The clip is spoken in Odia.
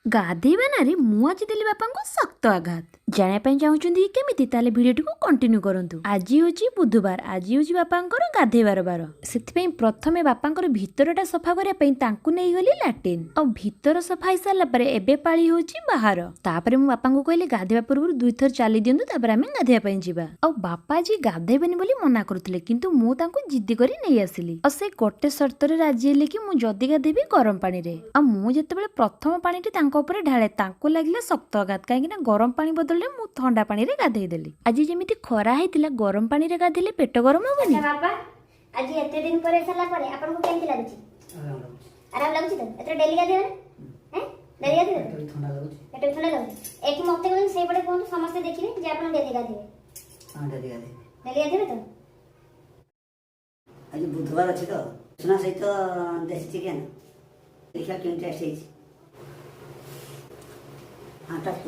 ଗାଧେଇବା ନାଁରେ ମୁଁ ଆଜି ଦେଲି ବାପାଙ୍କୁ ଶକ୍ତ ଆଘାତ। ଜାଣିବା ପାଇଁ ଚାହୁଁଛନ୍ତି କି କେମିତି? ତାହେଲେ ଭିଡ଼ିଓଟିକୁ କଣ୍ଟିନ୍ୟୁ କରନ୍ତୁ। ଆଜି ହେଉଛି ବୁଧବାର। ଆଜି ହେଉଛି ବାପାଙ୍କର ଗାଧେଇବାର ବାର। ସେଥିପାଇଁ ପ୍ରଥମେ ବାପାଙ୍କର ଭିତରଟା ସଫା କରିବା ପାଇଁ ତାଙ୍କୁ ନେଇଗଲି ଲାଟ୍ରିନ୍। ଆଉ ଭିତର ସଫା ହେଇସାରିଲା ପରେ ଏବେ ପାଳି ହେଉଛି ବାହାର। ତାପରେ ମୁଁ ବାପାଙ୍କୁ କହିଲି, ଗାଧେଇବା ପୂର୍ବରୁ ଦୁଇଥର ଚାଲି ଦିଅନ୍ତୁ, ତାପରେ ଆମେ ଗାଧେଇବା ପାଇଁ ଯିବା। ଆଉ ବାପା ଆଜି ଗାଧେଇବେନି ବୋଲି ମନା କରୁଥିଲେ, କିନ୍ତୁ ମୁଁ ତାଙ୍କୁ ଜିଦ୍ଦି କରି ନେଇ ଆସିଲି। ଆଉ ସେ ଗୋଟେ ସର୍ତ୍ତରେ ରାଜି ହେଲେ କି ମୁଁ ଯଦି ଗାଧେଇବି, ଗରମ ପାଣିରେ। ଆଉ ମୁଁ ଯେତେବେଳେ ପ୍ରଥମ ପାଣିଟି ତାଙ୍କ ଉପରେ ଢାଳେ, ତାଙ୍କୁ ଲାଗିଲା ଶକ୍ତ ଆଘାତ, କାହିଁକି ନା ଗରମ ପାଣି ବଦଳରେ ମୁଁ ଥଣ୍ଡା ପାଣିରେ ଗାଧେଇ ଦେଲି। ଆଜି ଯେମିତି ଖରା ହେଇଥିଲା, ଗରମ ପାଣିରେ ଗାଧେଇଲେ ପେଟ ଗରମ ହବନି? ଆଚ୍ଛା ବାପା, ଆଜି ଏତେ ଦିନ ପରେ ସାରିଲା ପରେ ଆପଣଙ୍କୁ କେମିତି ଲାଗୁଛି? ଆରାମ ଲାଗୁଛି। ଆରାମ ଲାଗୁଛି ତ? ଏଥର ଡେଲି ଗାଧେଇବେ ନା? ହେଁ, ଡେଲି ଗାଧେଇବେ? ପେଟ ବି ଥଣ୍ଡା ଲାଗୁଛି। ପେଟ ବି ଥଣ୍ଡା ଲାଗୁଛି। ଏଠି ମତେ କହୁଛନ୍ତି, ସେଇପଟେ କୁହନ୍ତୁ, ସମସ୍ତେ ଦେଖିବେ ଯେ ଆପଣ ଡେଲି ଗାଧେଇବେ। ହଁ, ଡେଲି ଗାଧେଇବି। ଡେଲି ଗାଧେଇବେ ତ? ଆଜି ବୁଧବାର ଅଛି ତ, ଉଷୁନା ସହିତ ଦେଶୀ ଚିକେନ। ଦେଖିବା କେମିତି ଟେଷ୍ଟ ହେଇଛି। ହଁ, ଟେଷ୍ଟ।